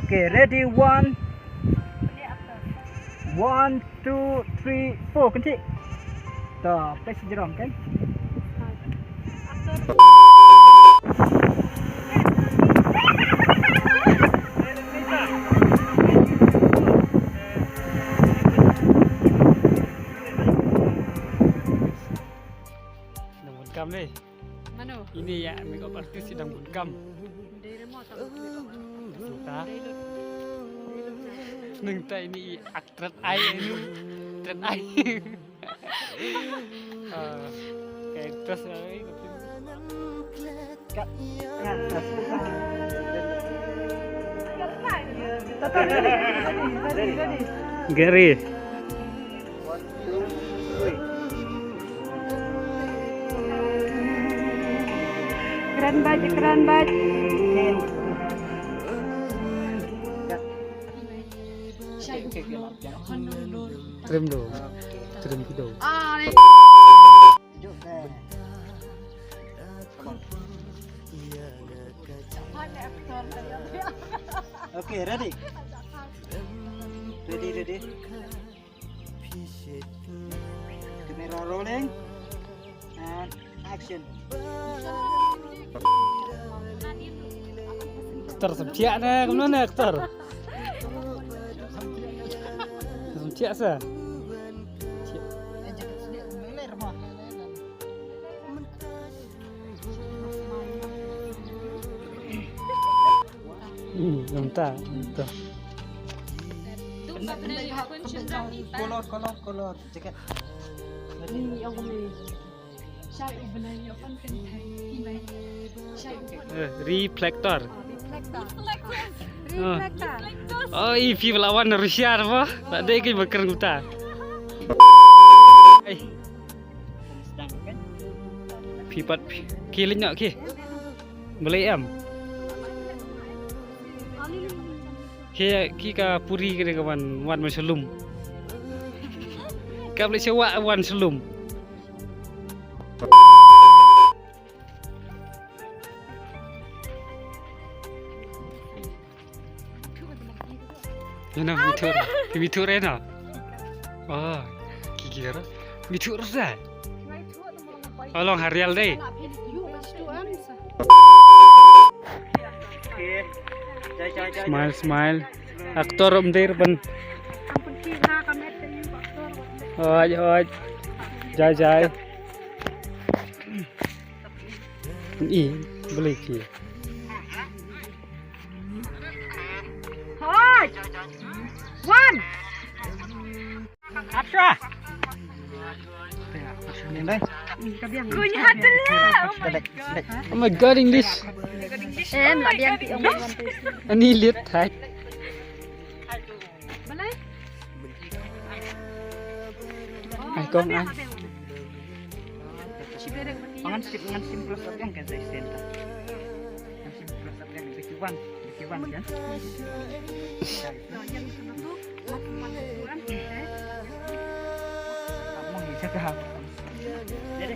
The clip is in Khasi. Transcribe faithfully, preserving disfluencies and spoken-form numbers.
Okay, ready, one, one, two, three, four, kynthih. To, press jrong, kan? Nang kam deh. Mano? Ini ya, makeup artist sedang bun kam. Dei remote. Nangta. Nangta ini actress ai, ini actress ai. Ah, kayak actress ai. Cut. Gary. Kren bad, kren bad. Trim dulu. Trim video. Okay, ready? Ready, ready. Camera rolling and action. Actor samsiah ne, kumno ne actor? Samsiah sa. Hmm, nangta, nangta. Color, color, color, jacket. Eh, reflector. Reflector. Oh, i phi ba la wan na Russia ba? Tak ada ke bakar nguta. Ai. Phi pat phi. Ki lin nok ki. Balei em? Ki, ki ka puri ki ka wan, wan ma shalum. Ka balei sha wa wan shalum. Ina mithu, mithu re na. Oh, ki ki ra. Mithu re sa. Along harial dei. Smile, smile. Actor um dei ban. Oj, oj. Jai, jai. I, beli ki. Hoi. One. Action. Kunyah tu lah. Oh my God. Oh my God, English. Em, lah biang ti ong. Ani lihat hai. Balai? Ai kong ai. Ngan sim, ngan sim plus up yang kan saya send. Ngan sim plus up yang B Q one, B Q one kan. Kamu ni cakap. Jadi.